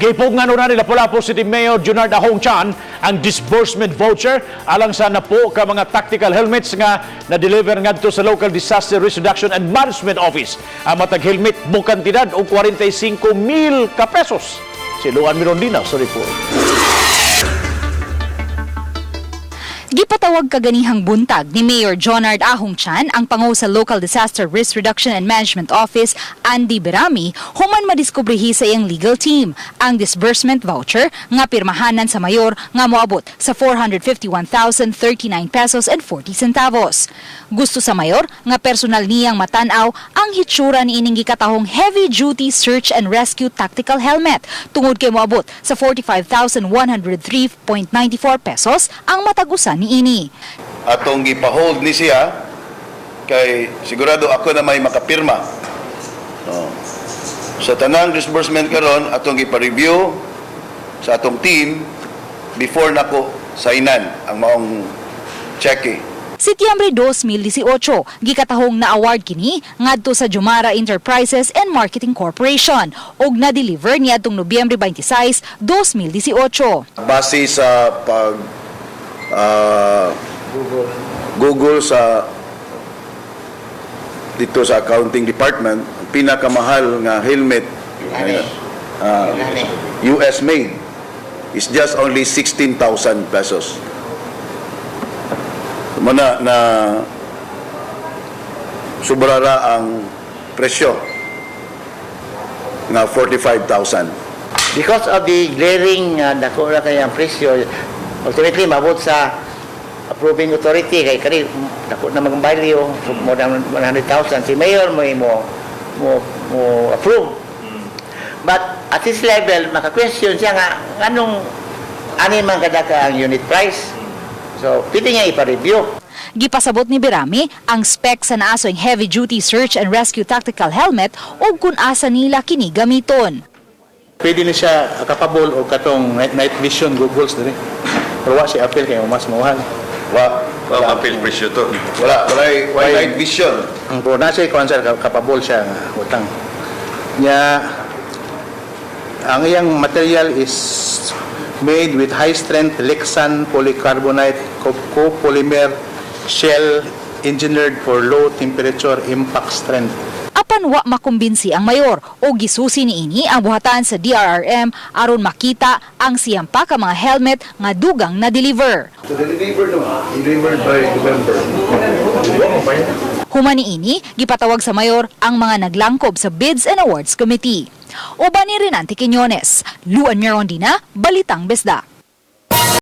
Gipugngan na ni Lapu-Lapu City Mayor Junard Ahong Chan ang disbursement voucher alang sa napo ka mga tactical helmets nga na-deliver ngadto sa Local Disaster Risk Reduction and Management Office. Ang matag helmet mo kantidad og 45 mil ka pesos. Si Luan Mirondina sa report. Gipatawag kaganihang buntag ni Mayor Jonard Ahong Chan ang pango sa Local Disaster Risk Reduction and Management Office, Andy Berami, human madiskubrehi sa iyang legal team ang disbursement voucher nga pirmahanan sa mayor nga moabot sa 451,039 pesos and 40 centavos. Gusto sa mayor nga personal niyang matanaw ang hitsura ni ining gikatahong heavy duty search and rescue tactical helmet tungod kay moabot sa 45,103.94 pesos ang matag-usa niini. Atong gipahold ni siya kay sigurado ako na may makapirma. No. Sa tanang disbursement karon, atong gipa-review sa atong team before nako signan ang maong cheque. Setyembre 2018, gikatahong na-award kini ngadto sa Jumara Enterprises and Marketing Corporation ug na-deliver niadtong Nobyembre 26, 2018. Base sa pag Google sa dito sa accounting department, ang pinakamahal nga helmet US made is just only 16,000 pesos. Muna na sobrara ang presyo nga 45,000. Because of the glaring dako ra kay ang presyo, ultimately mabot sa approving authority kay kani dako na mag value, more than 100,000. Si mayor mo approve, but at this level maka-question siya nga anong ani man kadaka ang unit price, so pwede niya ipa-review. Gipasabot ni Berami ang spec sa naasoy heavy duty search and rescue tactical helmet ug kung asa nila kini gamiton. Pwede ni siya kapabol og katong night vision goggles diri. Pero wa siya appeal kay mas mahal. Wa, Wala appeal presyo to. Wala, wala night vision. Ang pero na siya kuan sir, kapabol siya nga utang. Nya ang iyang material is made with high strength Lexan polycarbonate copolymer shell engineered for low temperature impact strength. Apan wa makumbinsi ang mayor o gisusi niini ang buhatan sa DRRM aron makita ang siyam pa ka mga helmet nga dugang na deliver. So delivered naman, delivered by November. Human niini, gipatawag sa mayor ang mga naglangkob sa Bids and Awards Committee. Uban ni Renante Quiñones, Luan Mirondina, Balitang Bisdak.